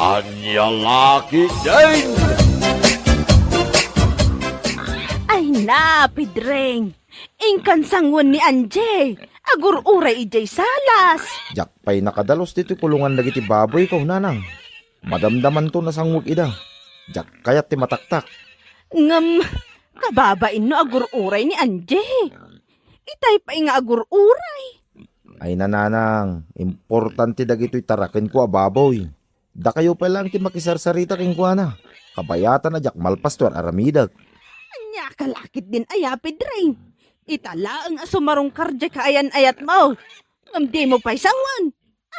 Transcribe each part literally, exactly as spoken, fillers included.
Ania la ketdin? Ay na, Pedreng! Inkan sangoen ni Angie! Agur-uray idiay salas! Diak pay nakadalus ditoy kulongan dagiti baboyko, nanang. Madamdamanto nasanguek ida. Diak kayat ti mataktak. Ngem, kababain no agur-uray ni Angie. Itay pay nga agur-uray. Ay, nanang, importante dagitoy tarakenko a baboy. Dakayo pay laeng ti makisarsarita kenkuana. Kabayatan a diak malpasto ar-aramidek. Ania ka la ketdin aya, Pedreng? Ita laeng a sumarungkar diay kaayan-ayatmo. Ngem dimo pay sangoen.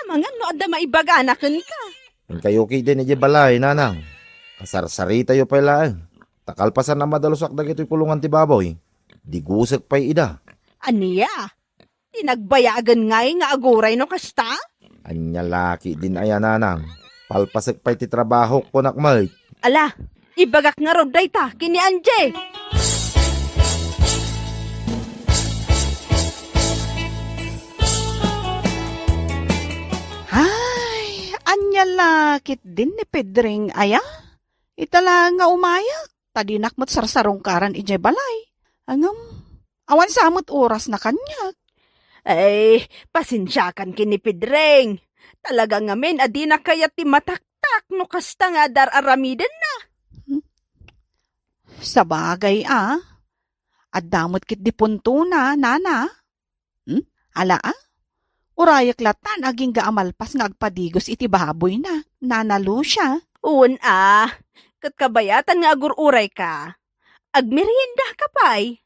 Amangan no adda maibagana kenka. Inkayo ketdin idiay balay, nanang. Kasarsaritayo pay laeng. Ta kalpasan a madalusak dagitoy kulongan ti baboy, digusek pay ida. Ania? Ti nagbayagen ngay nga aguray no kasta? Ania la ketdin aya, nanang? Palpasek pay ti trabahok, kunak met. Ala, ibagak ngarud dayta ken ni Angie. Ay, ania la ketdin ni Pedreng aya? Ita laeng nga umayak, ta dinak met sarsarungkaran idiay balay. Ngem, awan sa met orasna kaniak. Ay, pasensiakan ken ni Pedreng. Talaga ngamin a dinak kayat ti mataktak no kasta nga adda ar-aramidenna. Hmm? Sabagay a, adda met ketdi puntona, nana. Hmm? Ala a? Urayek latta no agingga a malpas nga agpadigos iti baboyna, Nana Lucia. Wen a, ket kabayatan nga agur-urayka, agmeriendaka pay.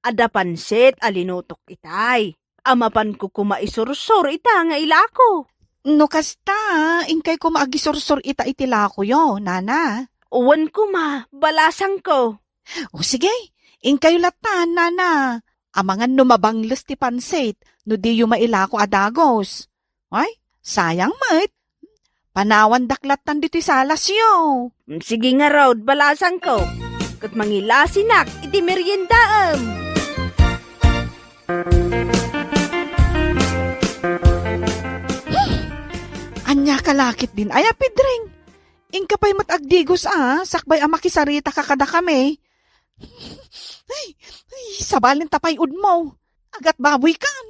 Adda pansit a linutok itay. A mapanko koma isursor ita nga ilako. No kasta, inkay koma agisursor ita iti lakoyo, nana. Wen koma, balasangko. O sige, inkayo latta, nana. Amangan no mabangles ti pansit no diyo mailako a dagos. Ay, sayang met. Panawandak lattan ditoy salasyo. Mm, sige ngarud, balasangko. Ket mangilasinak iti meriendaem. Ania ka la ketdin aya, Pedreng? Inka pay met agdigos a, sakbay a makisaritaka kadakami. Ay, ay, sabalin ta pay udmo. Agatbaboykan.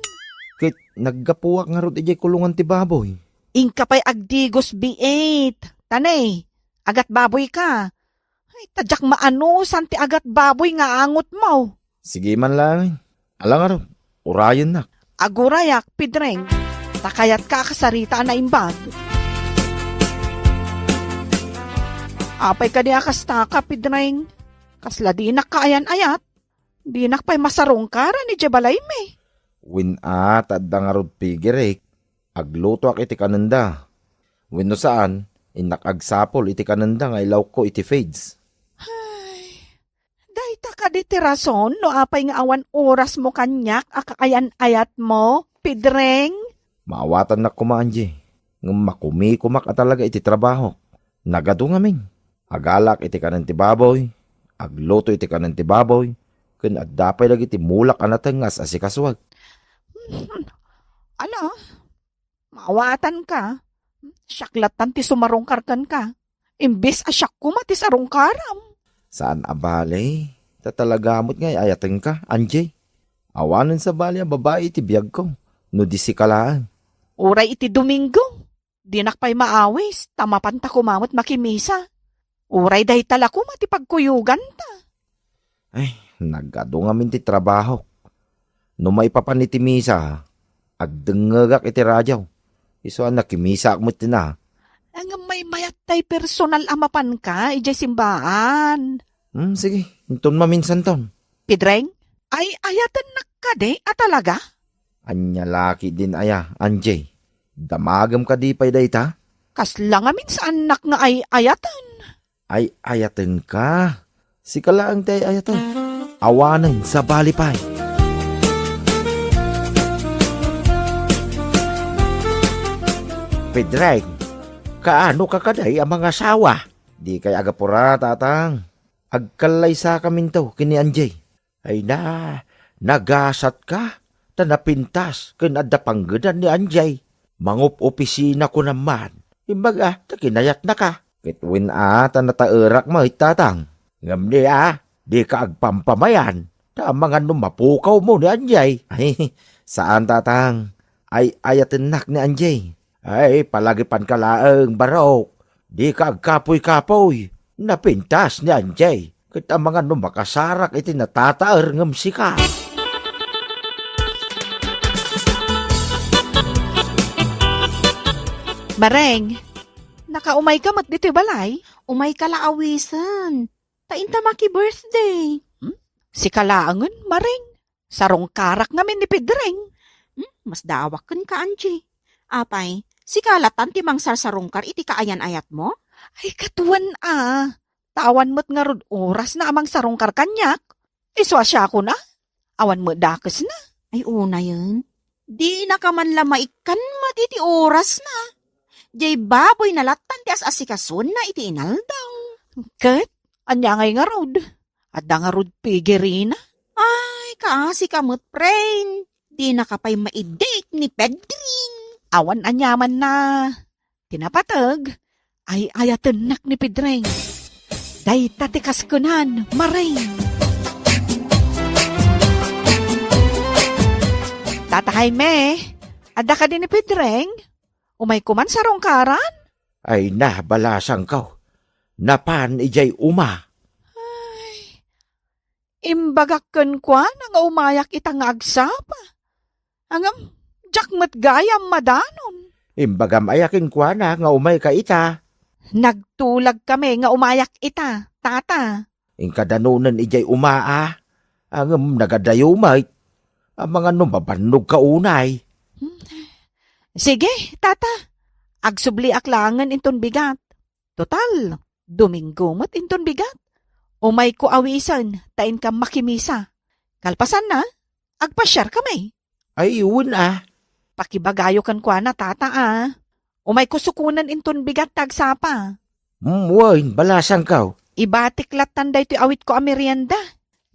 Ket naggapuak ngarud idiay kulongan ti baboy. Inka pay agdigos biit. Tane, agatbaboyka. Ay, ta diak maanusan ti agatbaboy nga angotmo. Sige man laeng. Ala ngarud, urayennak. Agurayak, Pedreng. Ta kayatka a kasarita a naimbag. Apay kadi a kastaka, Pedreng? Kasla dinak kaayan-ayat. Dinak pay masarungkaran idiay balaymi. Wen a, ta adda ngarud pigirek. Aglutoak iti kanenda. Wenno saan, innak agsapul iti kanenda nga ilawko iti feeds. Ay, dayta kadi ti rason no apay nga awan orasmo kaniak a kaayan-ayatmo, Pedreng? Maawatannak koma, Angie, ngem makumikomak a talaga iti trabahok. Nagadu ngamin. Agalak iti kanen ti baboy, agluto iti kanen ti baboy, ken adda pay dagiti mulak a nateng nga as-asikasuak. Ala, maawatanka. Siak lattan ti sumarungkar kenka. Imbes a siak koma ti sarungkaram. Saan a bale, ta talaga met nga ay-ayatenka, Angie. Awanen sabali a babai iti biagko, no di sika laeng. Uray iti Domingo, dinak pay maawis, ta mapanta koma met makimisa. Uray dayta la koma ti pagkuyoganta. Ay, nagadu ngamin ti trabahok. No maipapan iti misa, agdengngegak iti radio. Isu a nakimisaak met tina. Ngem maymayat tay personal a mapanka idiay simbaan. Hmm, sige, inton maminsanton. Pedreng, ay-ayatennak kadi a talaga? Ania la ketdin aya, Angie? Damagem kadi pay dayta? Kasla ngamin saannak nga ay-ayaten. Ay-ayatenka. Sika laeng ti ay-ayaten. Awanen, sabali pay. Pedreng, kaano ka kadi a mangasawa? Dikay agapura, tatang. Agkallaysakaminto ken ni Angie. Ay na, nagasatka, ta napintas ken adda panggedan ni Angie. Mangup-opisina ko naman. Imbag a, ta kinayatnaka. Ket wen a, ta nataerak met, tatang. Ngem ni a, dika agpampamayan. Ta amangan no mapukawmo ni Anjay. Ay, saan, tatang. Ay-ayatennak ni Anjay. Ay, palagipanka laeng, Barok. Dika agkapuy-kapuy. Napintas ni Anjay. Ket amangan no makasarak iti natataer ngem sika. Mareng, nakaumayka met ditoy balay? Umayka la awisen. Ta inta maki-birthday. Hmm? Sika laengen, Mareng. Sarungkarak ngamin ni Pedreng. Hmm? Masdaawak kenka, Angie. Apay, sika latan ti mangsarsarungkar iti kaayan-ayatmo? Ay, ket wen a. Ta awan met ngarud orasna a mangsarungkar kaniak. Isu a siakon a. Awan met dakesna. Ay, unayen. Dinaka man la maikkan met iti orasna. Jay baboyna lattan ti as-asikasonna iti inaldaw. Ket, ania ngay ngarud? Adda ngarud pigirina? Ay, kaasika met, friend. Dinaka pay maidate ni Pedring. Awan aniamanna. Ti napateg, ay-ayatennak ni Pedring. Dayta ti kaskenan, Mareng. Tata Jaime, adda kadi ni Pedring? Umayko man sarungkaran? Ay na, balasangko. Napan idiay uma. Ay, imbagak kenkuana nga umayak ita nga agsapa. Ngem, diak met gayam madanon. Imbagam aya kenkuana nga umayka ita. Nagtulagkami nga umayak ita, tata. Inka danonen idiay uma a. Ngem nagadayo met. Amangan no mabannogka unay. Sige, tata. Agsubliak laengen inton bigat. Total, Domingo met inton bigat. Umayko awisen ta inka makimisa. Kalpasanna, agpasiarkami. Ay, wen a. Pakibagayo kenkuana, tata a. Umayko sukonen inton bigat ti agsapa. Mm, wen, balasangko. Ibatik lattan daytoy awitko a merienda.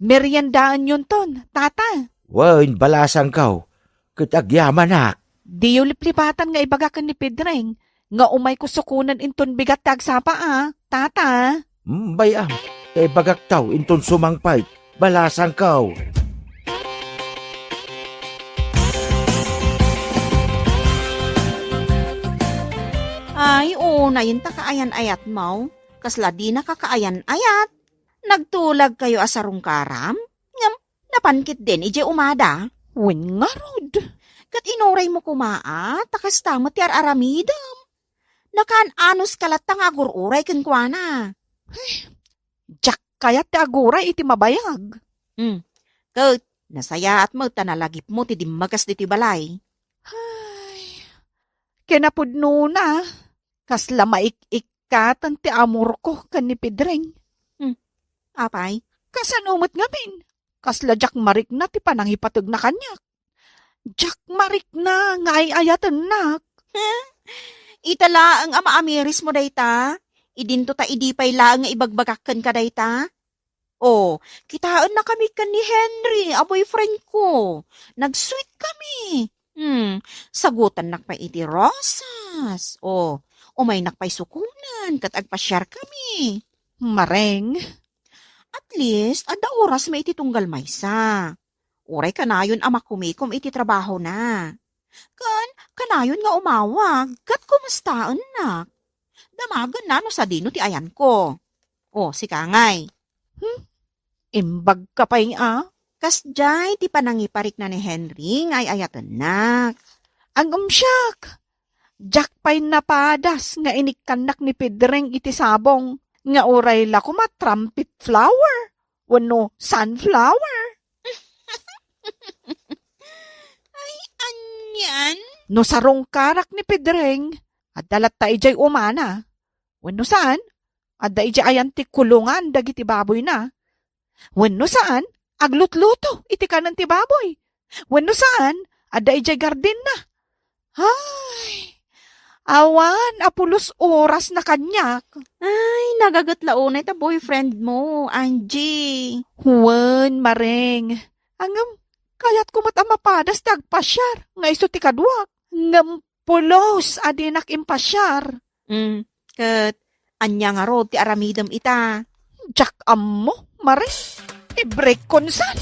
Meriendaenyonton, tata. Wen, balasangko. Ket agyamanak. Diyo liplipatan nga ibaga ken ni Pedring nga umayko sukonen inton bigat ti agsapa a, tata. Mm, bay-am, ta ibagakto inton sumangpet, balasangko. Ay, unayen ta kaayan-ayatmo. Kasla dinaka kaayan-ayat. Nagtulagkayo a sarungkaram? Ngem, napan ketdin idiay umada? Wen ngarud. Ket inuraymo koma a, ta kasta met ti ar-aramidem. Nakaan-anuska latta nga agur-uray kenkuana. Ay, diak kayat ti aguray iti mabayag. Hmm. Ket, nasayaat met ta nalagipmo ti dimmagas ditoy balay. Ay, kinapudnona, kasla maik-ikkaten ti amorko ken ni Pedring. Hmm. Apay? Kasano met ngamin? Kasla diak marikna ti panangipategna kaniak. Diak marikna nga ay-ayatennak. Ita laeng a maamirismo dayta? Idinto ta idi pay laeng nga ibagbagak kenka dayta? Oh, kitaennakami ken ni Henry a boyfriendko. Nag-sweet kami. Hmm, sagutannak pay iti rosas. Oh, umaynak pay sukonen ket agpasiarkami. Mareng. At least, adda orasmi iti tunggal maysa. Uray kanayon a makumikom iti trabahona. Ken kanayon nga umawag ket kumustaennak. Damagenna no sadino ti ayanko. O, sika ngay. Hmm? Imbagka pay a? Kasdiay ti panangiparikna ni Henry nga ay-ayatennak. Ngem siak, diak pay napadas nga inikkannak ni Pedring iti sabong nga uray la koma trumpet flower wenno sunflower. Ay, anian? No sarungkarak ni Pedring, adda latta idiay umana. Wenno saan, adda idiay ayan ti kulongan dagiti baboyna. Wenno saan, aglutluto iti kanen ti baboy. Wenno saan, adda idiay gardenna. Ay, awan a pulos orasna kaniak. Ay, nagaget la unay ta boyfriend mo, Angie. Wen, Mareng. Ngem, kayatko met a mapadas ti agpasiar nga isu ti kaduak. Ngem pulos a dinak impasiar. Mm, ket ania ngarud ti aramidem ita? Diak ammo, Mare. Ibrekkon san.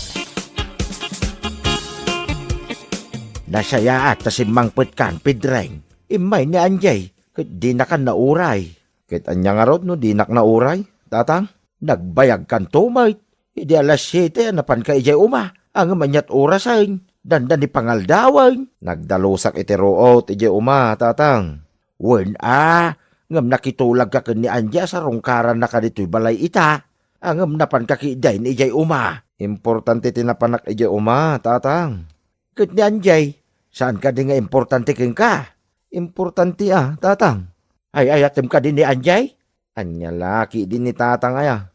Nasayaat ta simmangpetkan, Pedreng. Immay ni Anjay, ket dinakan nauray. Ket ania ngarud no dinak nauray, Tatang? Nagbayagkanto met. Idi alas siete a napanka idiay uma, ngem aniat orasen? Dandani pangaldawen. Nagdalusak iti ruot idiay uma, Tatang. Wen a, ngem nakitulagka ken ni Anjay a sarungkarannaka ditoy balay ita. Ngem napanka ketdin idiay uma. Importante ti napanak idiay uma, Tatang. Ket ni Anjay, saan kadi nga importante kenka? Importante a, Tatang. Ay-ayatem kadi ni Anjay? Ania la ketdi ni Tatang aya?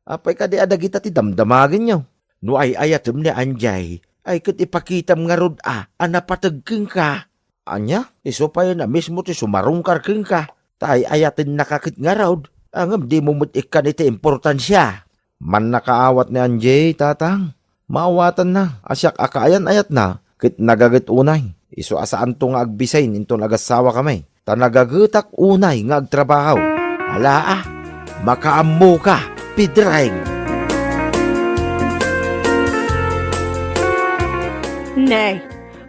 Apay kadi a dagita ti damdamagenyo? No ay-ayatem ni Anjay, ay ket ipakitam ngarud a, a napateg kenka. Ania? Isu pay a mismo ti sumarungkar kenka. Ta ay-ayatennaka ket ngarud, ngem dimo met ikkan iti importansia. Mannakaawat ni Anjay, Tatang. Maawatanna a siak a kaayan-ayatna, ket nagaget unay. Isu a saanto nga agbisin inton agasawa kami. Ta nagagetak unay nga agtrabaho. Alaa, makaammoka, Pedreng! Nay,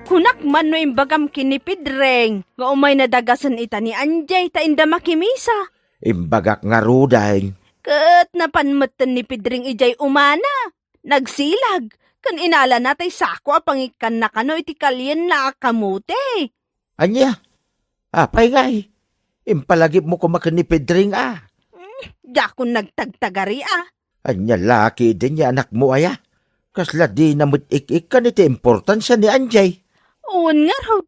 kunak man no imbagam ken ni Pedreng nga umay nadagasen ita ni Anjay ta inda makimisa. Imbagak ngaruden. Ket napan metten ni Pedreng idiay umana. Nagsilag, ken inalana tay sako a pangikkanna kano iti kalienna a kamote. Ania? Apay ngay? Impalagipmo koma ken ni Pedring a? Hmm, diakon nagtagtagari a. Ania la ketdin ni anakmo aya? Kasla dina met ik-ikkan iti importansia ni Anjay. Wen ngarud,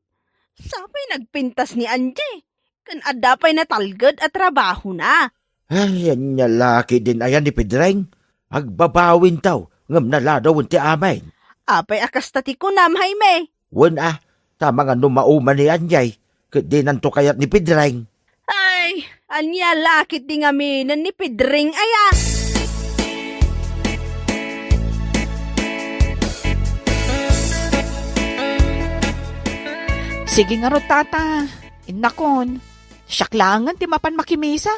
sapay nagpintas ni Anjay. Ken adda pay natalged a trabahona. Ay, ania la ketdin aya ni Pedring? Agbabawinto, ngem naladawen ti amin. Apay a kasta ti kunam, Jaime? Wen a, ta amangan no mauma ni Anjay, ket dinanto kayat ni Pedring. Ay, ania la ketdi ngaminen ni Pedring aya? Sige ngarud, Tata. Innakon, siak laengen ti mapan makimisa.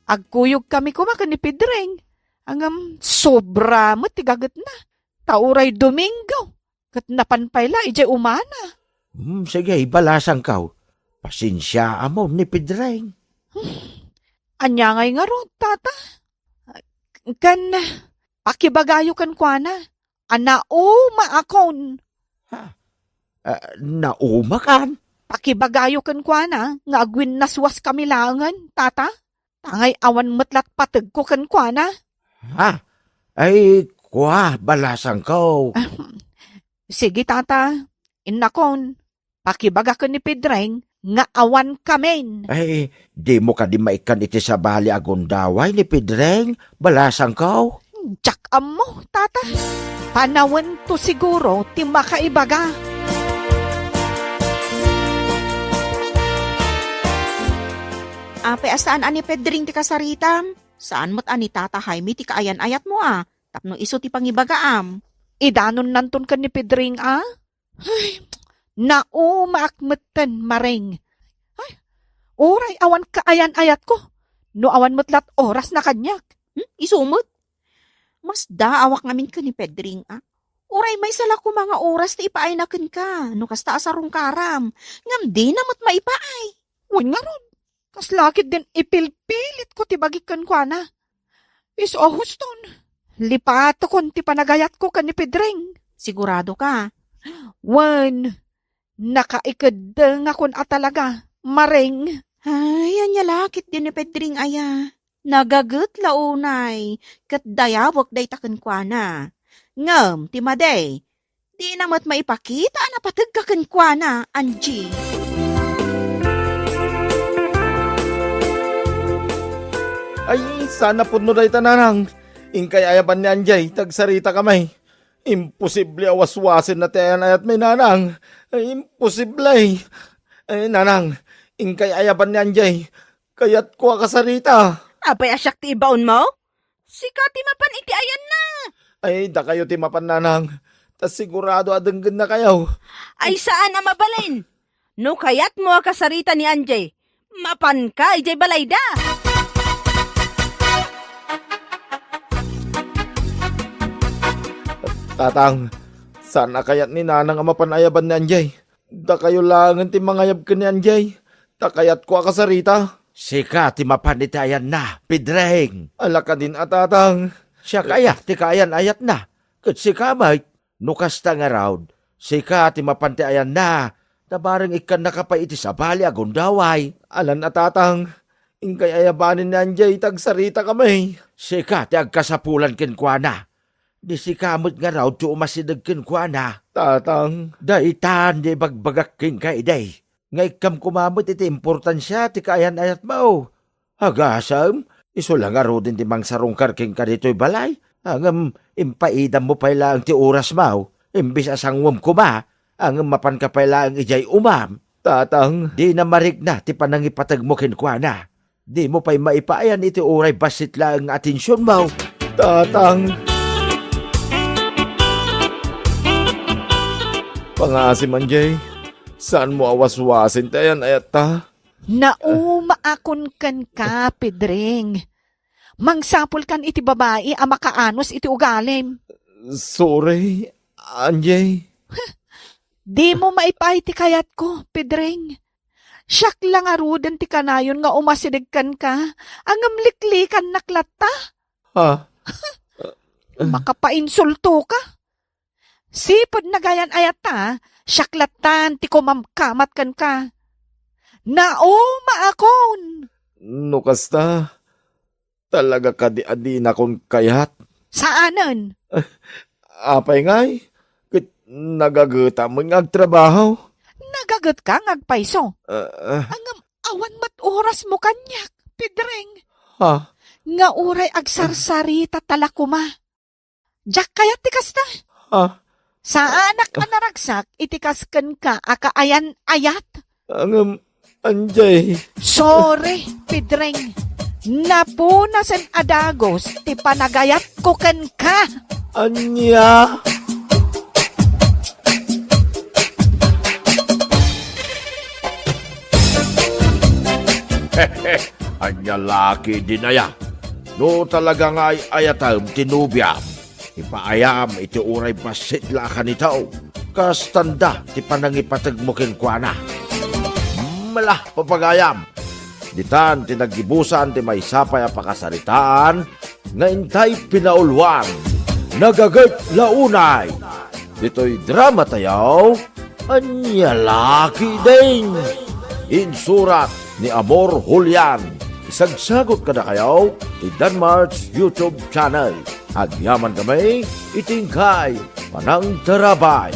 Agkuyogkami koma ken ni Pedring. Ngem sobra met ti gagetna. Ta uray Domingo, ket napan pay la idiay umana. Hmm, sige, ibalasangko. Pasensiaam ni Pedring. Ania ngay ngarud, Tata? Ken pakibagayo kenkuana a naumaakon. Ha? Ah, naumakan? Pakibagayo kenkuana nga agwinnaswaskami laengen, Tata. Tangay awan met lat pategko kenkuana. Ha? Ay, kua, balasangko. Ahem. Sige, Tata. Innakon, pakibaga ken ni Pedring nga awankamin. Ay, dimo kadi maikkan iti sabali a gundaway ni Pedring, balasangko? Diak ammo, Tata. Panawento siguro ti makaibaga. Apay a saan a ni Pedring ti kasaritam? Saan met a ni Tata Jaime ti kaayan-ayatmo a tapno isu ti pangibagaam? Idanonnanton ken ni Pedring a? Ay, naumaak metten, Maring. Ay, uray awan kaayan-ayatko no awan met lat orasna kaniak. Hmm? Isu met? Masdaawak ngamin ken ni Pedring a. Uray maysa la koma nga oras ti ipaayna kenka no kasta a sarungkaram, ngem dina met maipaay. Wen ngarud, kasla ketdin ipilpilitko ti bagik kenkuana. Isu a huston, lipatokon ti panagayatko ken ni Pedring. Sigurado ka? Wen, nakaikeddengakon a talaga, Maring. Ay, ania la ketdi ni Pedring aya? Nagaget la unay, ket dayawek dayta kenkuana. Ngem ti madi, dina met maipakita a napategka kenkuana, Angie. Ay, saan a pudno dayta, Nanang. Inkay ayaban ni Anjay, ta agsaritakami. Imposible a waswasenna ti ayan-ayatmi, Nanang. Ay, imposible. Ay, Nanang, inkay ayaban ni Anjay. Kayatko a kasarita. Apay a siak ti ibaonmo? Sika ti mapan iti ayanna. Ay, dakayo ti mapan, Nanang. Ta sigurado a denggennakayo. Ay, saan a mabalin. No kayatmo a kasarita ni Anjay, Mapanka idiay balayda. Tatang, saan a kayat ni Nanang a mapan ayaban ni Anjay. Dakayo laengen ti mangayab ken ni Anjay. Ta kayatko a kasarita. Sika ti mapan iti ayanna, Pedring. Ala kadin a, Tatang. Siak aya ti kaayan-ayatna. Ket sika met, no kasta ngarud, sika ti mapan ti ayanna, ta bareng ikkannaka pay iti sabali a gundaway. Alan a, Tatang, inkay ayabanen ni Anjay ta agsaritakami. Sika ti agkasapulan kenkuana. Di sika met ngarud ti umasideg kenkuana. Tatang. Daytan ti ibagbagak kenka idi, nga ikkam koma met iti importansia ti kaayan-ayatmo. Agasem, isu la ngaruden ti mangsarungkar kenka ditoy balay, ngem impaidammo pay laeng ti orasmo, imbes a sanguem koma, ngem mapanka pay laeng idiay umam. Tatang. Dina marikna ti panangipategmo kenkuana. Dimo pay maipaayan iti uray bassit laeng nga atensionmo. Tatang. Pangaasim, Anjay. Saanmo a waswasen ti ayan-ayatta? Naumaakon kenka, Pedring. Mangsapulkan iti babai a makaanus iti ugalim. Sorry, Anjay. Dimo maipaay ti kayatko, Pedring. Siak la ngaruden ti kanayon nga umasideg kenka, ngem liklikannak latta. Ha? Makapainsultoka. Sipud nagayan-ayatta, siak lattan ti kumamkamat kenka. Naumaakon! No kasta, talaga kadi a dinakon kayat? Saanen. Apay ngay? Ket nagagetam nga agtrabaho. Nagagetka nga agpayso. Ah, ah. Ngem awan met orasmo kaniak, Pedring. Ha? Nga uray agsarsarita ta la koma. Diak kayat ti kasta. Ah. Saanak a naragsak iti kas kenka a kaayan-ayat. Ngem, Anjay. Sorry, Pedring. Napunasen a dagus ti panagayatko kenka. Ania? Ania la ketdin aya? No talaga nga ay-ayatem ti nobiam, ipaayam iti uray bassit la a kanito. Kastanda ti panangipategmo kenkuana. Mala, papagayam! Ditan ti naggibusan ti maysa pay a pakasaritaan nga intay pinauluan. Nagaget la unay! Ditoy drama tayo, Ania la ketdin? Insurat ni Amor Julian. Isagsagot kadakayo ti Danmart's YouTube channel. Agyaman kami iti inkay panangtarabay.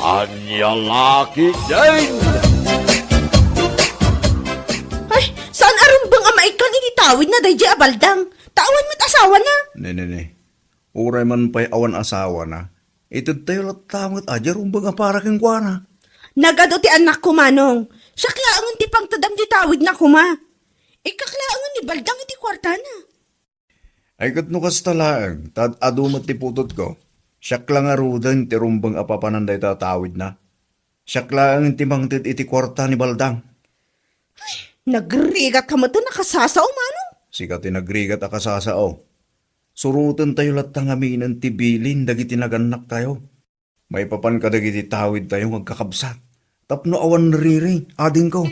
Ania la ketdin? Ay, saan a rumbeng a maikkan iti tawidna daydiay a baldang? Ta awan met asawana. Ne, ne, ne. Uray man pay awan asawana, itedtayo latta met a diay rumbeng a para kenkuana. Nagadu ti annakko, Manong. Siak laengen ti pangtedam diay tawidna koma. Ikkak laengen ni baldang iti kuartana. Ay, ket no kasta laeng, ta ad-adu met ti putotko. Siak la ngaruden ti rumbeng a papanan dayta a tawidna. Siak laeng ti mangted iti kuarta ni baldang. Nagrigatka met a kasasao, Manong. Sika ti nagrigat a kasasao. Surotentayo latta ngaminen ti bilin dagiti nagannaktayo. Maipapan kadagiti tawidtayo nga agkakabsat tapno awan riri, adingko.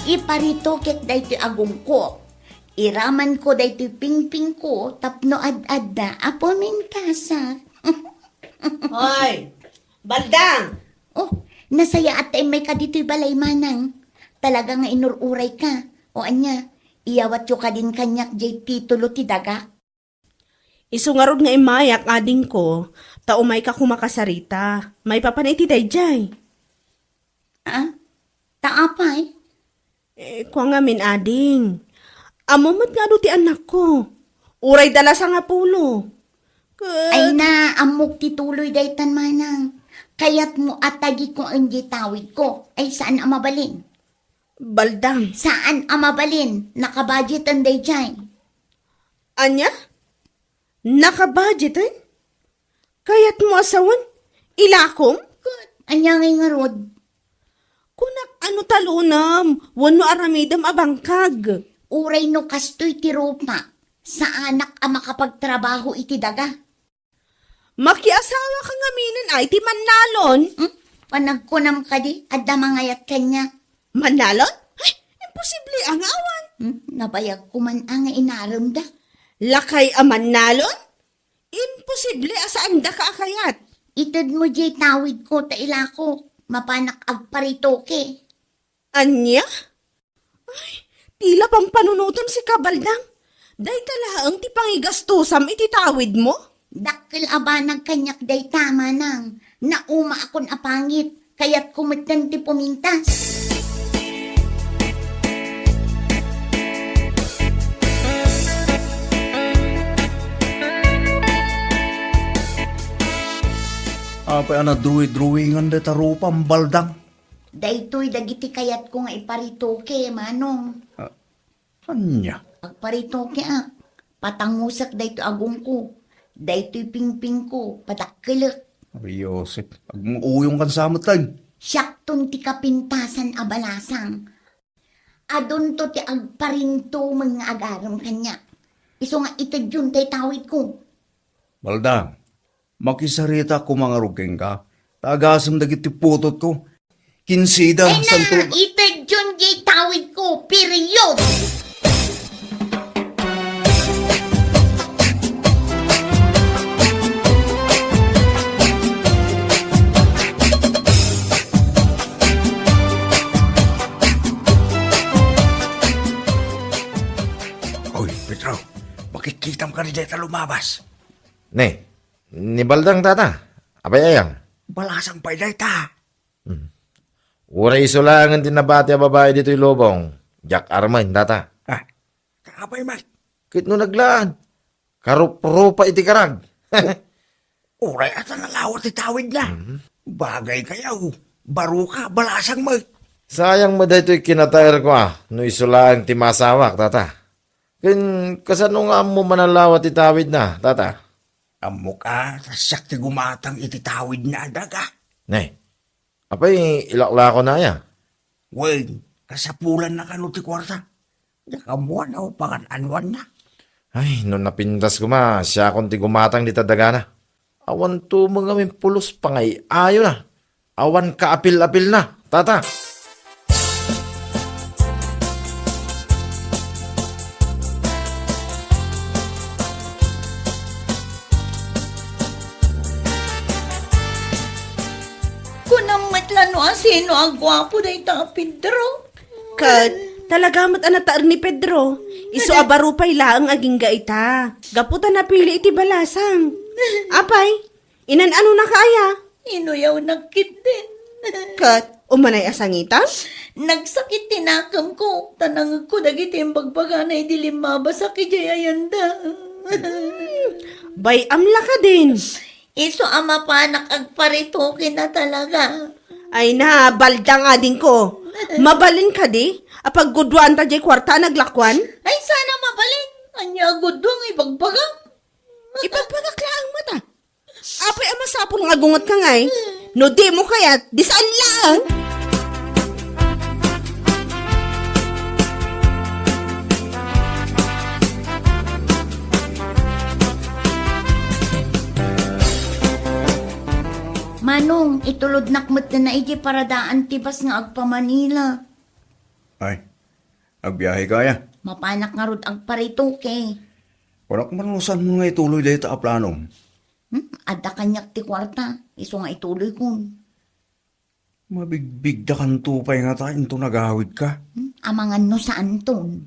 Iparito ket daytoy agongko. Iramanko daytoy pingpingko tapno ad-adda a pumintasak. Hoy, Baldang! Oh, nasayaat ta immayka ditoy balay, Manang. Talaga nga inur-urayka. O ania, iyawatyo kadin kaniak diay titulo ti dagak. Isu ngarud nga immayak, adingko, ta umayka koma kasarita. Maipapan iti daydiay. Ah? Ta apay? Eh, kua ngamin, ading. Ammom met nga adu ti annakko. Uray da la sangapulo. Ket ay na, ammok ti tuloy daytan, Manang. Kayatmo a tagikuen diay tawidko. Ay, saan a mabalin. Baldang. Saan a mabalin. Nakabudgeten daydiay. Ania? Nakabudgeten? Kayatmo a sawen? Ilakom? Ket ania ngay ngarud? Kunak a no talonam, wenno aramidem a bangkag. Uray no kastoy ti rupa, saanak a makapagtrabaho iti daga. Makiasawaka ngaminen ay ti mannalon? Hmm? Panagkunam kadi, adda mangayat kaniak. Mannalon? Ay, imposible a nga awan. Hmm? Nabayagko man a nga inaremda. Lakay a mannalon? Imposible a saandaka a kayat. Itedmo diay tawidko ta ilako. Mapanak agparitoke. Ania? Ay, tila pampanunotem sika, Baldang. Dayta laeng ti pangigastosam iti tawidmo? Dakkel a banag kaniak dayta, manang. Naumaakon a pangit. Kayatko metten ti pumintas. Apay a nadruwi-druwingan dayta rupam, Baldang? Daytoy dagiti kayatko nga iparitoke, manong. Ah, ania? Agparitoke, ah. Patangusek daytoy agongko. Daytoy pingpingko, padakkelek. Ay, Joseph, agmuuyong kan sa met, tay. Siakton ti kapintasan a balasang. Adunto ti agparinto men nga agarem kaniak. Isu nga itedyon tay tawidko. Baldang, makisarita koma ngarud kenka, ta agasem dagiti putotko. Kinsida, Ay na, santo- itedyon diay tawidko, period! Oy, Pedro, makitkitam kadi dayta lumabas. Ne, ni Baldang, tata. Apay aya? Balasang pay dayta. Hmm. Uray isu laengen ti nabati a babai ditoy lubong. Diak armen, tata. Ah, apay met? Ket no naglaan, karuprupa iti karag. Uray ata nalawa ti tawidna. Mhm. Bagay kayaw, baro ka, balasang met. Sayang met daytoy kinatayerko, ah, no isu laeng ti masawak, tata. Ken kasano nga ammom a nalawa ti tawidna, tata? Ammok a, ta siak ti gumatang iti tawidna a daga. Ne, apay ilaklako na aya? Wen, kasapulanna kano ti kuarta. Diak ammo no pangan-anuanna. Ay, no napintas koma, siakon ti gumatang dita dagana. Awan tumeng a mimpulos pangay-ayona. Awan kaapil-apilna, tata. Kunam met la no asino a guapo dayta a Pedro. Ket, talaga met a nataer ni Pedro. Isu a baro pay laeng agingga ita. Gapu ta napili iti balasang. Apay, inan-anonaka aya? Inuyawnak ketdin. Ket, umanay a sangitam? Nagsakit ti nakemko, ta nangegko dagiti imbagbagana idi limmabasak idiay ayanda. Bay-am la kadin. Isu a mapanak agparitoke na talaga. Ay na, Baldang adingko. Mabalin kadi a pagguduanta diay kuarta a naglakuan? Ay, saan a mabalin. Ania a gudua nga ibagbaga? Ibagbagak laeng met, a. Apay a masapul nga agungetka ngay? No dimo kayat, di saan laeng. Manong, itulodnak met na iti paradaan ti bus nga agpa-Manila. Ay, agbiaheka aya? Mapanak ngarud agparitoke. Kunak man no saanmo nga ituloy dayta a planom. Hmm? Adda kaniak ti kuarta, isu nga ituloykon. Mabigbigdakanto pay ngata inton agawidka. Hmm? Amangan no saanton.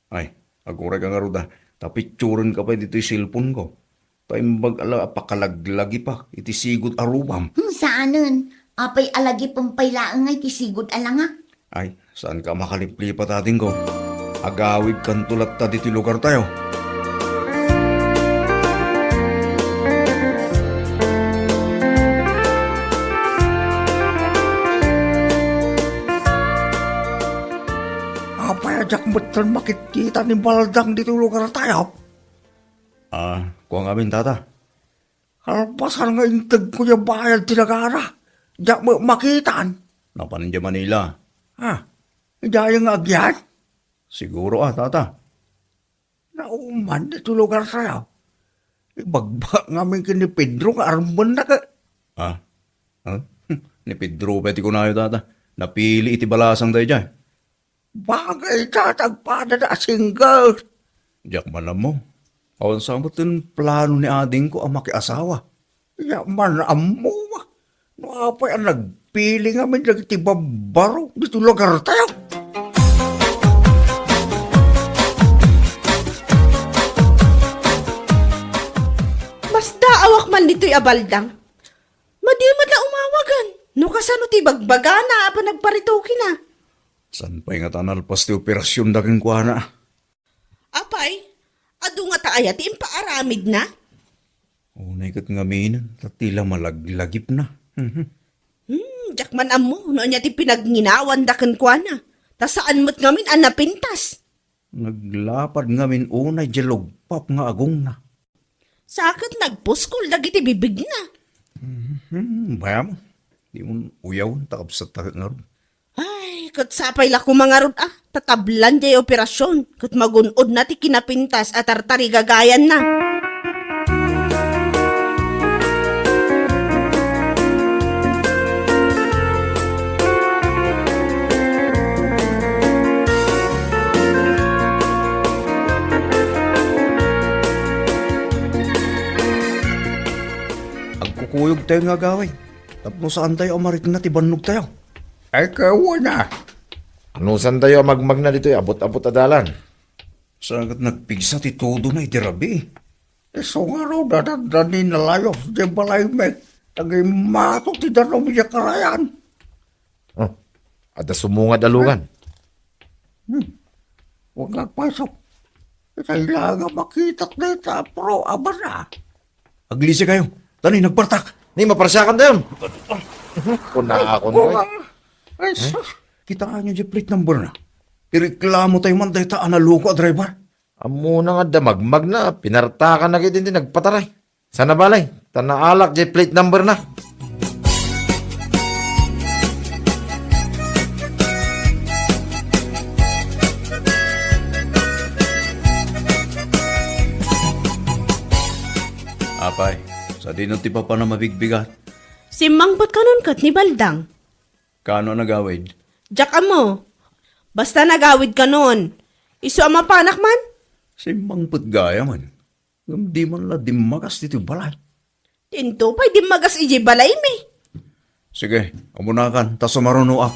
Ay, agurayka ngarud a, ta picturenka pay ditoy cellphone-ko. Ta imbag a la a pakalaglagipak iti sigud a rupam. Hmm, saanen. Apay a lagipem pay laeng nga iti sigud a langak? Ay, saanka a makaliplipat, adingko. Agawidkanto latta ditoy lugartayo. Apay a diak metten makitkita ni Baldang ditoy lugartayo? Ah, kua ngamin, tata. Kalpasan nga integko diay bayad ti nagara, diak met makitan. Napan idiay Manila. Ah, idiay nga agyan? Siguro, ah, tata. Nauman ditoy lugartayo. Ibagbaga ngamin ken ni Pedro nga armenna ket. Ah? Ah? Ni Pedro pay ti kunayo, tata. Napili iti balasang daydiay. Bagay ta, tagpada da a single. Diak man ammo. Awan sa met ti plano ni adingko a makiasawa. Diak man ammo. No apay a nagpili ngamin dagiti babbaro ditoy lugartayo? Masdaawak man ditoy a Baldang. Madi met la umawagen. No kasano ti bagbagana a panagparitokina? Saan pay ngata nalpas ti operasionda kenkuana? Apay, adu ngata aya ti impaaramidna? Unay ket ngaminen, ta ti la malaglagipna. Mhm. Hmm, diak man ammo no ania ti pinagnginaawanda kenkuana. Ta saan met ngamin a napintas. Naglapad ngamin unay diay lugpap nga agongna. Sa ket nagpuskol dagiti bibigna. Mhm, bayam. Dimon uyawen ta kabsatta ket ngarud. Ay, ket sapay la koma ngarud a, ta tablan diay operasion, ket magun-odna ti kinapintas a tartarigagayanna. Agkukuyogtayo nga agawid tapno saantayo a marikna ti bannogtayo. Ay, kawana. Anusantayo a magmagna ditoy abut-abut a dalan? Sa ket nagpigsa ti tudona iti rabii. Isu ngarud a dandani nalayos diay balaymi, ta gimmato ti danum idiay karayan. Oh, adda sumungad a lugan. Hmm. Wen nga agpayso. Itay la nga makitak dayta a pro a bana. Aglisi kayo. Tani, nagpartak. Ni, maparsiakan tayon. Kunakon, Ay, oy. Ay, sus. Kitaenyo diay plate number na. Ireklamo tayo man dayta a naloko a driver. Ammona nga adda magmagna, pinartakan na ket iti nagpataray. Sana balay, ta naalak diay plate number na. Apay, sadino ti papanam a bigbigat? Simmangpet kanon ket ni Baldang. Kaano a nagawid? Diak ammo. Basta nagawid kanon. Isu a mapanak man? Simmangpet gayam. Ngem di man la dimmagas ditoy balay. Dinto pay dimmagas idiay balaymi. Sige, umunakan, ta sumarunoak.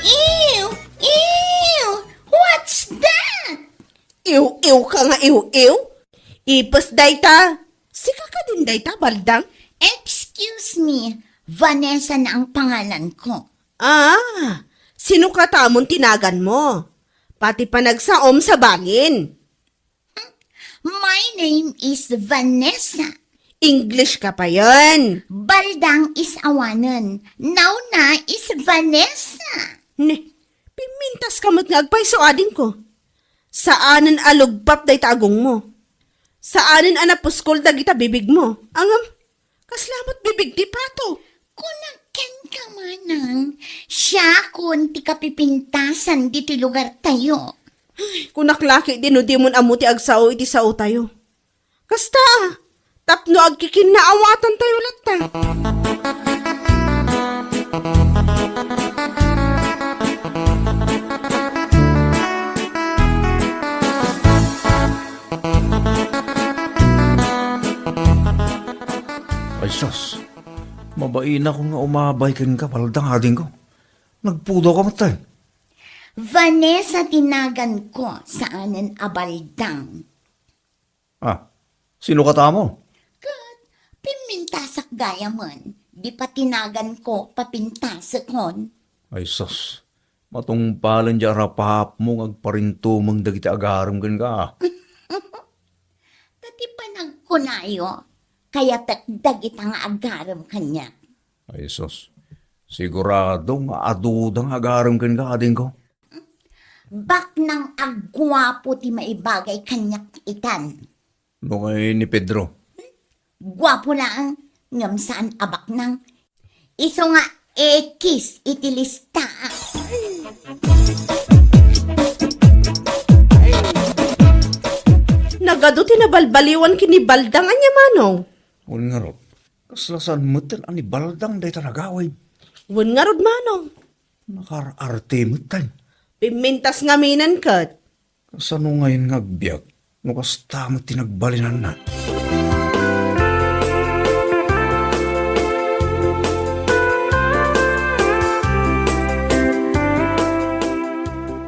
Ew! Ew! What's that? Iw-iw ka nga iw-iw? Ipes dayta. Sika kadin dayta, Baldang? Excuse me, Vanessa na ang pangalan ko. Ah, sino katamon ti naganmo? Pati panagsaom sa bangin. My name is Vanessa. English ka pa yan. Baldang is awanen. Now na is Vanessa. Ne, pimintas ka met nga agpayso adingko. Saanen a lugpap dayta agongmo. Saanen a napuskol dagita bibigmo. Angam, kasla met bibig ti pato. Kunak kenka, manang, siakon ti kapipintasan ditoy lugartayo. Ay, kunak la ketdi no dimon ammo ti agsao iti saotayo. Kasta, tapno agkikinnaawatantayo latta. Ay, sus. Mabainak nga umabay kenka, Baldang, adingko. Nagpudaw ka met, tay. Vanessa ti nagan ko, saanen a Baldang. Ah, sino katamo? Ket, pimmintasak gayamen. Di pa ti nagan ko, papintasekon. Ay, sus. Matungpalen diay arapapmo nga agparintumeng dagiti agarem kenka. Ta ti panagkunayo, Kayatek dagita nga agarem kaniak. Ay, sus. Sigurado nga aduda nga agarem kenka, adingko. Baknang a guapo ti maibagay kaniak itan. No kay ni Pedro? Guapo laeng, ngem saan a baknang. Isu nga ekis iti lista. Nagadu ti nabalbaliwan ken ni Baldang, ania, Manong? Wen ngarud, kasla saan metten a ni Baldang dayta nagawid. Wen ngarud, Manong. Nakaar-arte metten. Pimmintas ngaminen ket. Kasano ngayen nga agbiag no kasta met ti nagbalinanna?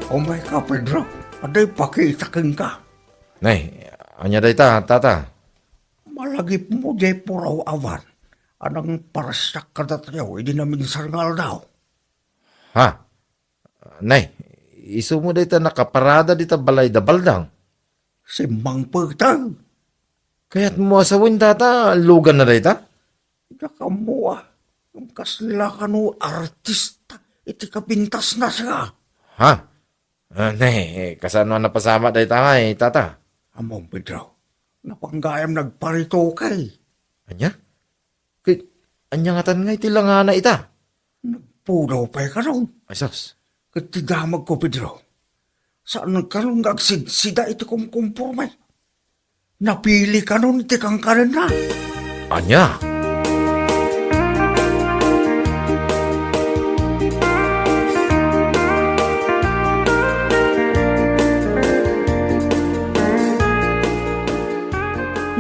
Umay ka, Pedro. Adda ipakita kenka. Nay, ania dayta, tata? Malagipmo diay puraw a van a nangparsiak kadatayo idi naminsan nga aldaw. Ha? Nay, isumo dayta nakaparada dita balay da Baldang? Simmangpet. Kayatmo a sawen, tata, luganna dayta? Diak ammo a. Ngem kasla kano artista iti kapintasna, siak. Ha? Ah, nay, kasano a napasamak dayta ngay, tata? Ammom, Pedro, napan gayam nagparetoke. Ania? Ket ania ngatan nga iti langana ita? Nagpudaw pay kano. Ay, sus. Ket ti damagko, Pedro, saan kano nga agsidsida iti kumkumporme. Napili kano iti kankanenna. Ania?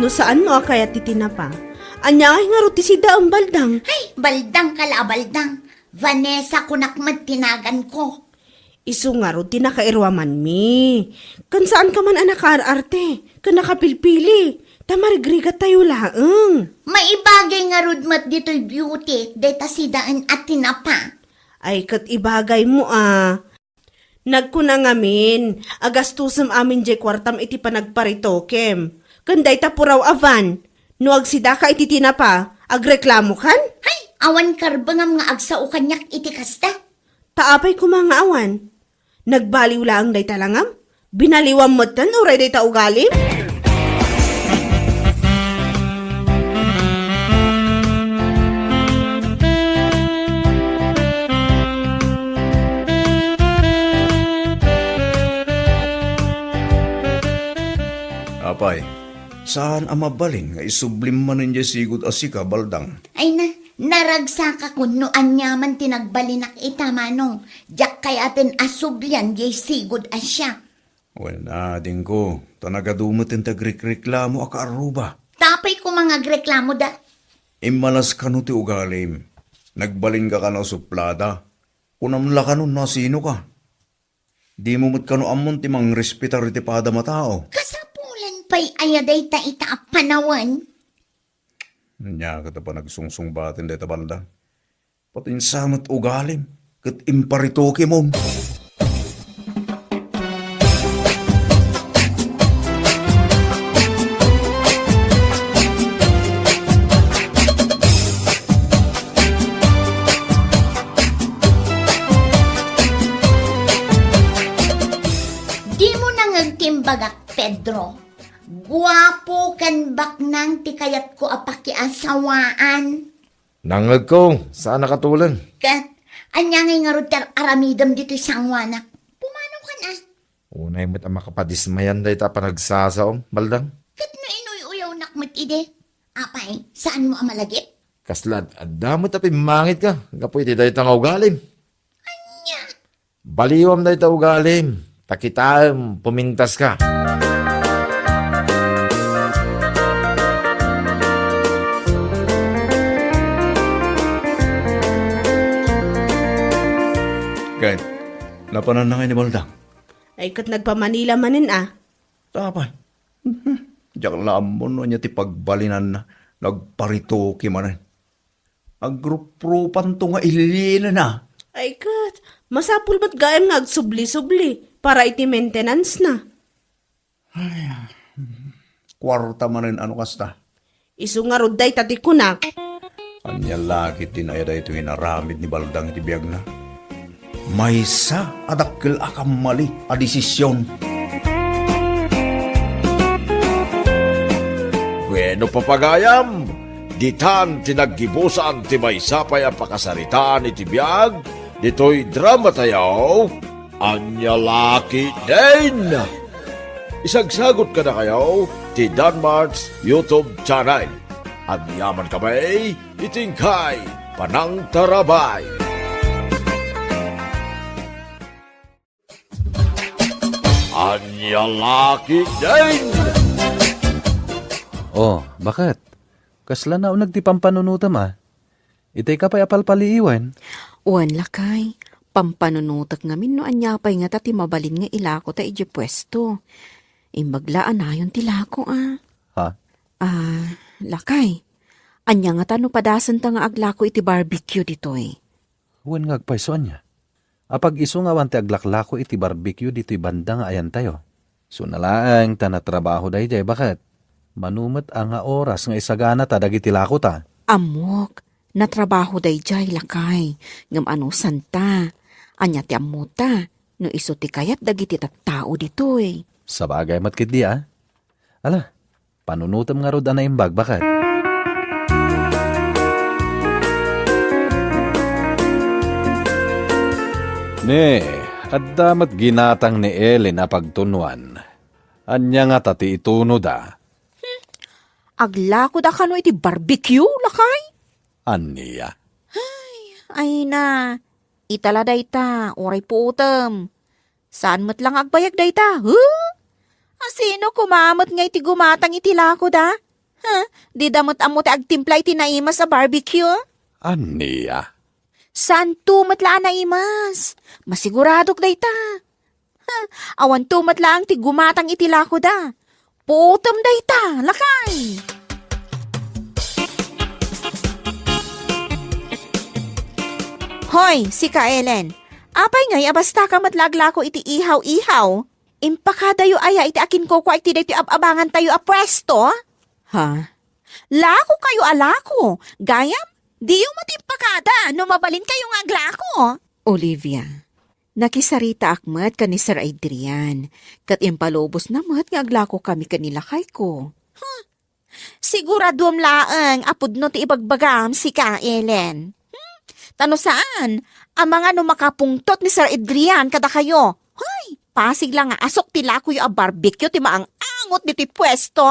No saan no a kayat ti tinapa, ania ngay ngarud ti sidaem, Baldang? Ay, Baldang ka la a Baldang. Vanessa kunak met ti naganko. Isu ngarud ti nakairuamanmi. Ken saanka man a nakaar-arte ken nakapilpili, ta marigrigattayo laeng. Maibagay ngarud met ditoy beauty dayta sidaen a tinapa. Ay, ket ibagaymo a. Nagkuna ngamin a gastusem amin diay kuartam iti panagparitokem ken dayta puraw a van. No agsidaka iti tinapa, agreklamokan? Hay, awan karbengam nga agsao kaniak iti kasta. Ta apay koma nga awan? Nagbaliw laeng dayta langam? Binaliwam metten uray dayta ugalim? Apay, saan a mabalin nga isublim manen diay sigud a sika, Baldang? Ay na, naragsakakon no aniaman ti nagbalinak ita, Manong. Diak kayaten a sublian diay sigud a siak. Wen, adingko, ta nagadu met ti agrikreklamo a kaarruba. Ta apay koma nga agreklamoda? Immalas kano ti ugalim. Nagbalinka kano a suplada. Kunam la kano no asinoka. Dimo met kano ammon ti mangrespetar iti padam a tao. Kasapulan pay aya dayta ita a panawen? Ania ket a panagsungsungbaten dayta, Baldang? Patinsa met ugalim ket imparitokemon. Dimo nangeg ti imbagak, Pedro. Guapo ken baknang ti kayatko a pakiasawaan. Nangegko, saan a katuleng. Ket, ania ngay ngarud ti ar-aramidem ditoy sangoanak? Pumanokan a. Unay met a makapadismayan dayta a panagsasaom, Baldang. Ket no inuy-uyawnak met idi, apay, saanmo a malagip? Kasla ad-, adda met a pimmangitka gapu iti dayta nga ugalim. Ania? Baliwam dayta ugalim, ta kitaem, pumintaska. Ket, napananna ngay ni Baldang? Ay, ket nagpamanila manen a. Tapay. Diak la ammo no ania ti pagbalinanna, nagparitoke manen. Agruprupanto nga ililinen a. Ay ket, masapul met gayam nga agsubli-subli para iti maintenance na. Ay, kuarta manen a no kasta. Isu ngarud dayta ti kunak. Ania la ketdi aya daytoy nga inaramid ni Baldang iti biagna? Maysa a dakkel a kammali a desisyon. Bueno, papagayam, ditan ti naggibusan ti maysa pay a pakasaritaan iti biag ditoy dramatayo. Ania la ketdin? Isagsagut kadakayo ti Danmart's YouTube channel. Agyaman kami iti inkay panangtarabay. Ania la ketdin? Oh, baket? Kasla nauneg ti pampanunotem a? Itay ka pay a palpaliiwen? Wen, lakay. Pampanunotek ngamin no ania pay ngata ti mabalin nga ilako ta idiay puesto. Imbag la a nayon ti lako a. Ha? Ah, lakay. Ania ngata no padasenta nga aglako iti barbecue ditoy? Wen nga agpayso ania? Apag isu nga awan ti aglaklako iti barbecue ditoy banda nga ayantayo. Suna laeng ta natrabaho daydiay, baket? Mano met a nga oras nga isaganata dagiti lakota? Ammok, natrabaho daydiay, lakay, ngem anusanta? Ania ti ammota no isu ti kayat dagiti tattao ditoy? Sabagay met ketdi a. Ala, panunotem ngarud a naimbag, baket? Ne, adda met ginatang ni Ellen a pagtunuan. Ania ngata ti itunoda? Aglakoda kano iti barbecue, lakay? Ania? Ay, ayna, ita la dayta, uray puotem. Saan met la nga agbayag dayta, huh? Asino koma met nga iti gumatang iti lakoda? Huh? Dida met ammo ti agtimpla iti naimas a barbecue? Ania? Saanto met la a naimas. Masiguradok dayta. Huh? Awanto met laeng ti gumatang iti lakoda. Puotem dayta, lakay! Hoy, sika, Ellen. Apay ngay a basta ka met la aglako iti ihaw-ihaw? Impakadayo aya iti akinkukua iti daytoy ab-abangantayo a puesto? Ha? Lako kayo a lako. Gayam, diyo met impakada no mabalinkayo nga aglako. Olivia, nakisaritaak met ken ni Sir Adrian, ket impalubosna met nga aglako kami ken ni lakayko. Huh? Siguraduem laeng a pudno ti ibagbagam, sika, Ellen. Hmm? Ta no saan, amangan no makapungtot ni Sir Adrian kadakayo. Hoy, pasig la nga asok ti lakoyo a barbecue ti maang-angot ditoy puesto.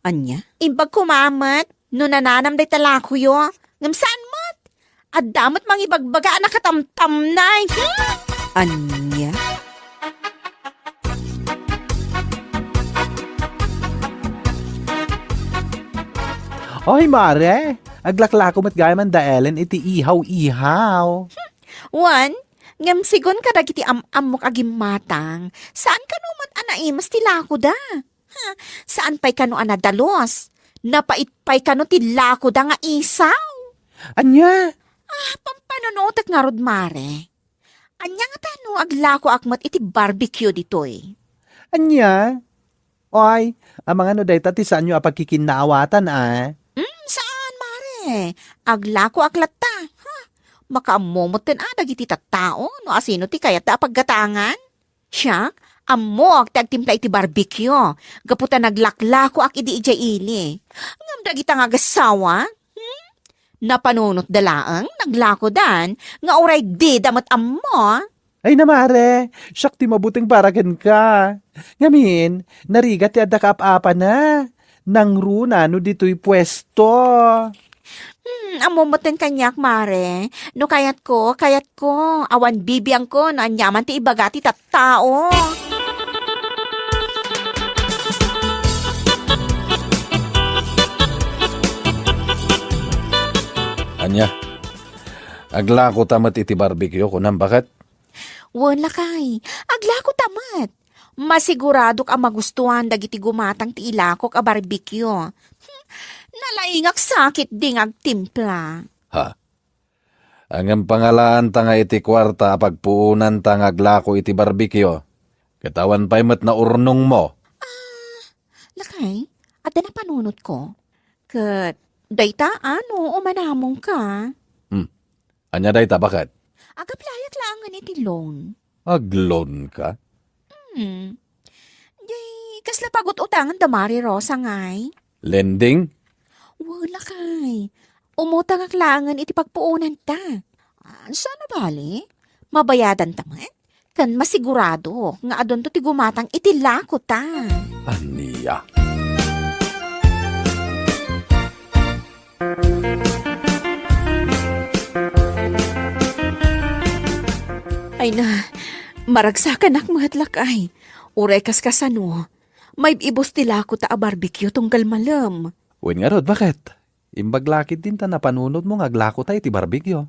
Ania? Imbag koma met no nananam dayta lakoyo. Ngem saan met? Adda met mangibagbaga a nakatamtamnay. Hmm? Ania? Oy, mare, aglaklako met gayam da Ellen iti ihaw-ihaw. Wen, ngem sigun kadagiti am-ammok a gimmatang, saan kano met a naimas ti lakoda. Ha, saan pay kano a nadalus? Napait pay kano ti lakoda nga isaw? Ania? Ah, pampanunotek ngarud, mare. Ania ngata no aglakoak met iti barbecue ditoy? Ania? Oy, amangan no dayta ti saanyo a pagkikinnaawatan, a? Mm, saan, mare. Aglakoak latta. Ha? Makaammo metten a dagiti tattao no asino ti kayatda a paggatangan? Siak, ammok ti agtimpla iti barbecue, gapu ta naglaklakoak idi idiay ili. Ngem dagita nga agassawa, hmm? Napanunotda laeng, naglakodan, nga uray dida met ammo. Ay na, mare, siak ti mabuteng para kenka. Ngamin, narigat ti adda kaap-apana. Nangruna no ditoy puesto. Hmm, ammo metten kaniak, mare. No kayatko, kayatko. Awan bibiangko no aniaman ti ibaga ti tattao. Ania? Aglako ta met iti barbecue, kunam, baket? Wen, lakay, aglako ta met. Masiguradok a magustuan dagiti gumatang ti ilakok a barbecue. Hmm, nalaingak sa ketdi nga agtimpla. Ha? Ngem pangalaanta nga iti kuarta a pagpuonanta nga aglako iti barbecue, ket awan pay met naurnongmo. Ah, lakay, adda napanunotko. Ket dayta, ano, umanamongka? Hmm. Ania dayta, baket? Agaplayek laengen iti loan. Agloan ka? Hmm. Di, kasla pagut-utangan da Mari Rosa ngay? Lending? Wala kay. Umutangak laengen iti pagpuonanta. Ah, saan a bali? Mabayadanta met? Ken masigurado nga adunto ti gumatang iti lakota. Ania? Ay na, maragsakanak met, lakay. Uray kaskasano, maib-ibus ti lakota a barbecue tunggal malem. Wen ngarud, baket? Imbag la ketdin ta napanunotmo nga aglakota iti barbecue.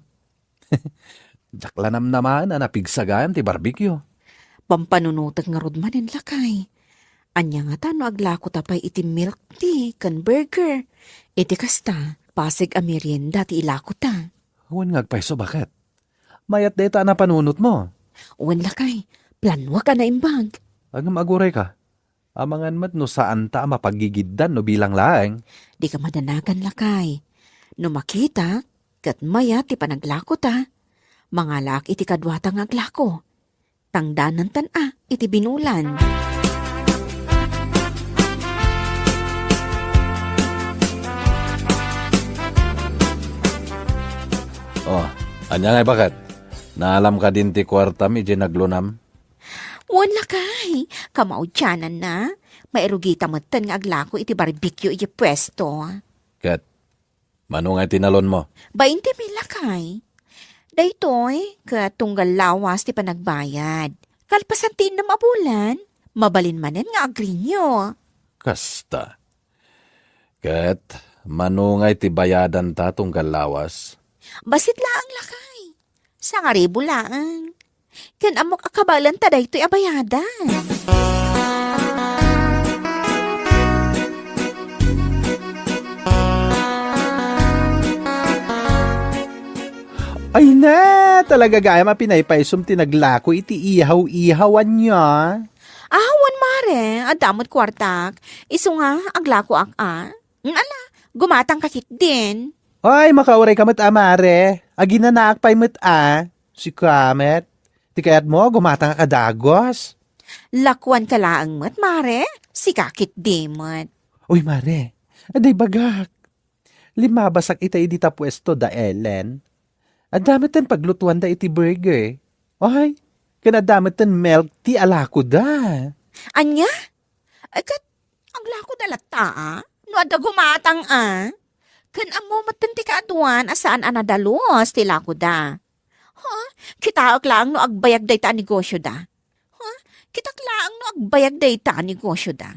Diak la namnamaen a napigsa gayam ti barbecue. Pampanunotek ngarud manen, lakay. Ania ngata no aglakota pay iti milk tea ken burger? Iti kasta, pasig a merienda ti ilakota. Wen nga agpayso, baket? Mayat dayta a napanunotmo. Wen, lakay, planuak a naimbag. Ngem agurayka. Amangan met no saanta a mapagigiddan no bilang laeng. Dika madanagan, lakay. No makitak, ket mayat ti panaglakota, mangalaak iti kaduata nga aglako. Tangdanantan a iti binulan. Oh, ania ngay, baket? Naalam kadin ti kuartam idiay naglonam? Wen, lakay, kamaudiananna. Mairugita metten nga aglako iti barbecue idiay puesto. Ket mano ngay ti nalonmo? Bainte mil, lakay. Daytoy, ket tunggal lawas ti panagbayad. Kalpasan ti innem a bulan, mabalin manen nga agrenew. Kasta. Ket mano ngay ti bayadanta tunggal lawas? Bassit laeng, lakay. Sangaribu laeng. Ken ammok a kabaelanta daytoy a bayadan. Ay na, talaga gayam a pinaypaysom ti naglako iti ihaw-ihaw, ania? Ah, wen, mare, adda met kuartak. Isu nga, aglakoak a. Mm, ala, gumatangka ketdin. Ay, makauray ka met a, mare. Aginanaak pay met a. Sika met. Ti kayatmo, gumatangka a dagus. Lakuanka laeng met, mare. Sika ketdi met. Uy, mare. Adda ibagak. Limmabasak itay dita puesto da Ellen. Adda metten paglutuanda iti burger. Ay, ken adda metten milk tea a lakoda. Ania? Ay, ket aglakoda latta a? No adda gumatang a? Ken ammo metten ti kaaduan a saan a nadalus ti lakoda. Ha? Kitaek laeng no agbayag dayta a negosyoda. Ha? Kitak laeng no agbayag dayta a negosyoda.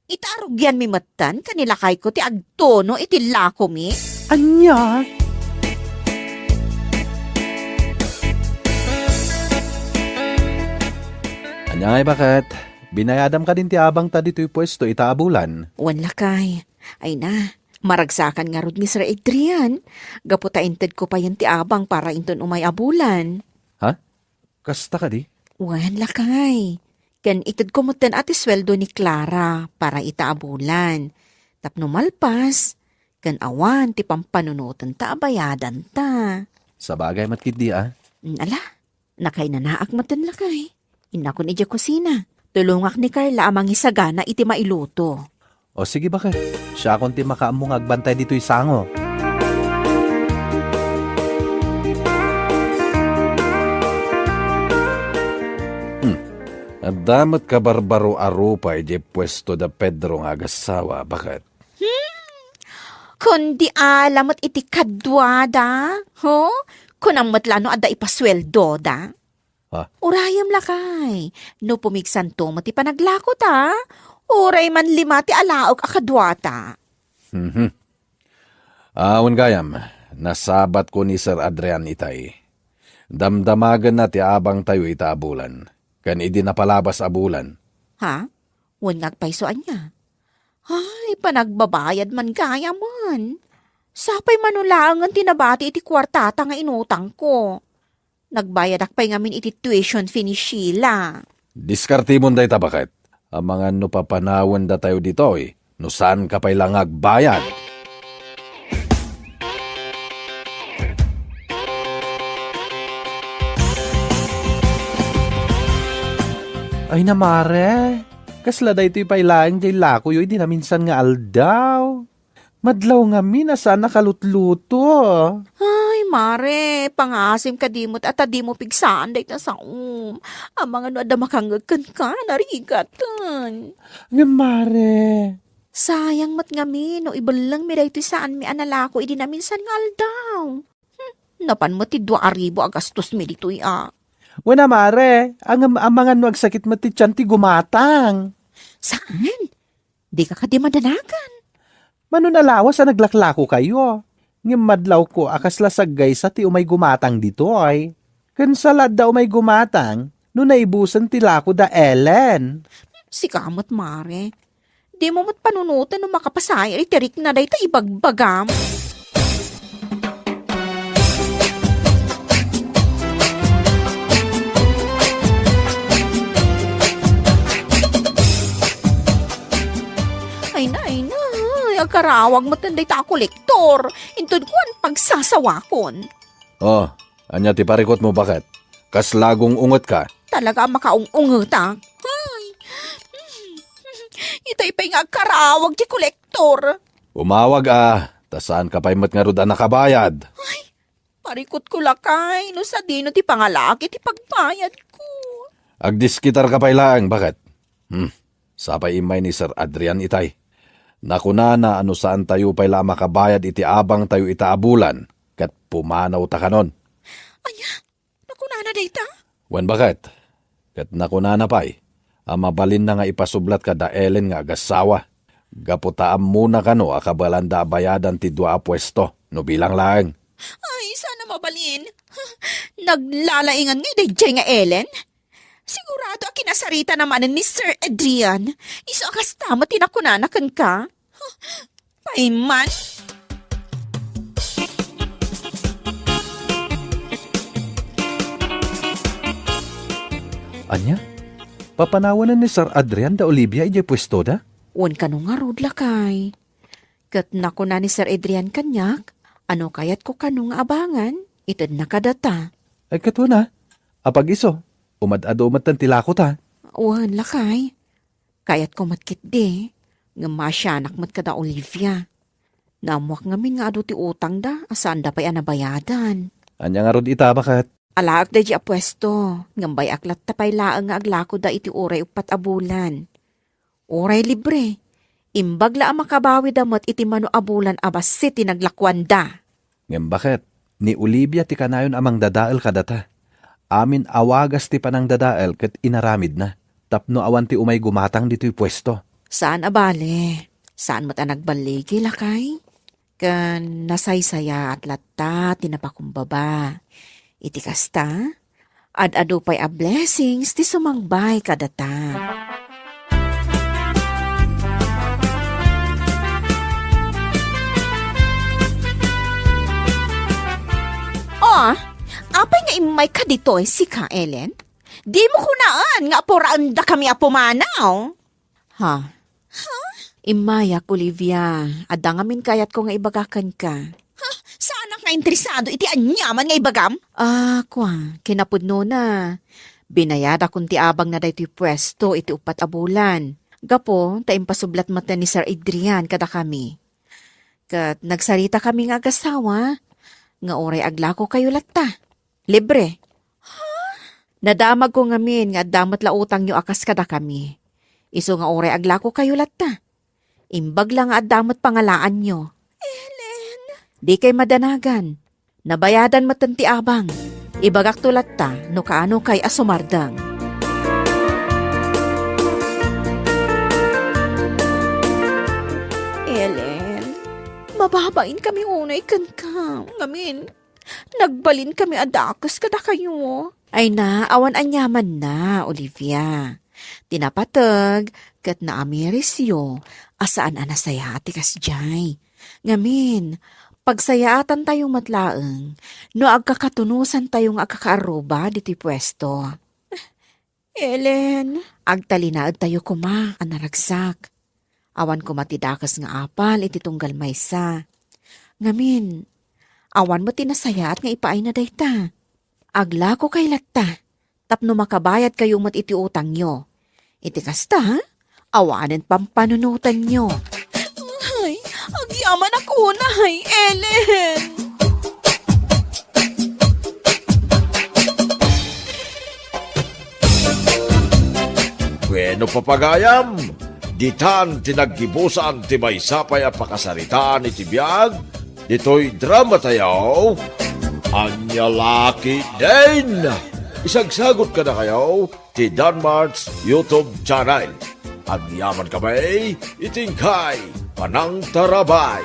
Ita a rugianmi metten ken ni lakayko ti agtuno iti lakomi. Ania? Ania ngay, baket? Binayadam kadin ti abangta ditoy puesto ita a bulan? Wen, lakay. Ay na, maragsakan ngarud ni Sir Adrian. Gapu ta intedko payen ti abang para inton umay a bulan. Ha? Kasta kadi? Wen, lakay. Ken itedko metten a ti sueldo ni Clara para ita a bulan. Tapno malpas, ken awan ti pampanunotenta a bayadanta. Sabagay met ketdi a. Mm, ala, nakainanaak metten, lakay. Innakon idiay kusina. Tulongak ni Carla a mangisagana iti mailuto. O sige, baket. Siakon ti makaammo nga agbantay ditoy sango. Hmm. Adda met kabarbaro a rupa idiay puesto da Pedro nga agassawa, baket. Hmm? Kundi ala met iti kaduada, ho? Kunam met la no adda ipasueldoda. Ha? Urayem lakay, no pumigsanto met ti panaglakota, uray man lima ti alaok a kaduata. Mhm. Awan gayam, nasabatko ni Sir Adrian itay. Damdamagenna ti abangtayo ita a bulan, ken idi napalabas a bulan. Ha? Wen nga agpayso ania? Ay, panagbabayad man gayamen. Sapay manulaengen ti nabati iti kuartata nga inutangko. Nagbayadak pay ngamin iti tuition fee ni Sheila. Diskartemon dayta, baket. Amangan no papanawen datayo ditoy, no saanka pay la nga agbayad. Ay na, mare, kasla daytoy pay laeng diay lakoyo idi naminsan nga aldaw. Madlaw ngamin a saan a kalutluto. Ay, mare, pangaasim kadi met a ta dimo pigsaan dayta saom. Amangan no adda makangngeg kenka, narigaten. Ngem, mare. Sayang met ngamin no ibellengmi daytoy saanmi a nalako idi naminsan nga aldaw. Hmm, napan met ti dua a ribu a gastosmi ditoy a. Wen a, mare, ngem amangan no agsakit met ti tian ti gumatang. Saan? Dika kadi madanagan? Mano a lawas a naglaklakokayo. Ngem madlawko a kasla saggaysa ti umay gumatang ditoy. Ken sa la adda umay gumatang no naibusen ti lako da Ellen. Sika met, mare. Dimo met panunoten no makapasayaat iti rikna dayta ibagbagam. Ay na, ay na. Agkarawag met dayta a kolektor. Inton kuan, pagsasawakon. Oh, ania ti parikutmo, baket? Kasla gung-ungetka? Talaga a makaung-ungetak. Ay. Itay pay nga agkarawag ti kolektor. Umawag a, ta saanka pay met ngarud a nakabayad. Ay, parikutko lakay, no sadino ti pangalaki ti pagbayadko. Agdiskitarka pay laeng, baket? Hmm, sapay immay ni Sir Adrian itay. Nakunana a no saantayo pay la a makabayad iti abangtayo ita a bulan, ket pumanawta kanon. Ania? Nakunana dayta? Wen, baket. Ket nakunana pay a mabalinna nga ipasublat kada Ellen nga agassawa, gapu ta ammona kano a kabalanda a bayadan ti dua a puesto, no bilang laeng. Ay, saan a mabalin. Naglalaingan ngay daydiay nga Ellen? Sigurado a kinasaritana manen ni Sir Adrian. Isu a kasta met ti nakunana kenka. Pay man. Ania? Papanawanen ni Sir Adrian da Olivia idiay puestoda? Wen, kano ngarud, lakay. Ket nakuna ni Sir Adrian kaniak, a no kayatko kano nga abangan, itedna kadata. Ay, ket wen a, apag-isu, umad-adu metten ti lakota. Wen, lakay. Kayatko met ketdi, ngem maasianak met kada Olivia. Naammoak ngamin nga adu ti utangda a saanda pay a nabayadan. Ania ngarud ita, baket? Alaek daydi a puesto, ngem bay-ak latta pay laeng nga aglakoda iti uray uppat a bulan. Uray libre, imbag la a makabawida met iti mano a bulan a bassit ti naglakuanda. Ngem baket, ni Olivia ti kanayon a mangdadael kadata. Amin a wagas ti panangdadael ket inaramidna, tapno awan ti umay gumatang ditoy puesto. Saan a bale, saan met a nagballigi, lakay. Ken nasaysayaat latta ti napakumbaba. Iti kasta, ad-adu pay a blessings ti sumangbay kadata. Oh, apay nga immayka ditoy, sika, Ellen? Dimo kunaan nga apuraendakami a pumanaw? Ha? Ha? Immayak, Olivia. Adda ngamin kayatko nga ibaga kenka. Ha? Saanak nga interesado iti aniaman nga ibagam? Ah, kua, kinapudnona. Binayadakon ti abangna daytoy puesto iti uppat a bulan. Gapu ta impasublat met ni Sir Adrian kadakami. Ket nagsaritakami nga agasawa, nga uray aglakokayo latta. Libre. Ha? Nadamagko ngamin nga adda met la utangyo a kas kadakami. Isu nga uray aglakokayo latta. Imbag la nga adda met pangalaanyo. Ellen! Dikay madanagan. Nabayadan metten ti abang. Ibagakto latta no kaanokay a sumardeng. Ellen, mababainkami unay kenka. Ngamin, nagbalinkami a dakes kadakayo. Ay na, awan aniamanna, Olivia. Ti napateg ket naamirisyo a saan a nasayaat ti kasdiay. Ngamin, pagsayaatantayo met laeng no agkakatunosantayo nga agkakaarruba ditoy puesto. Ellen. Agtalinaedtayo koma a naragsak. Awan koma ti dakes nga apal iti tunggal maysa. Ngamin, awan met ti nasayaat nga ipaayna dayta. Aglakokay latta, tapno makabayadkayo met iti utangyo. Iti kasta, awanen pampanunotanyo. Ay, agyamanak unay, Ellen! Bueno, papagayam, ditan ti naggibusan ti maysa pay a pakasaritaan iti biag ditoy drama tayo, Ania La Ketdin! Isagsagut kadakayo ti Danmart's YouTube channel. Agyaman kami iti inkay panangtarabay.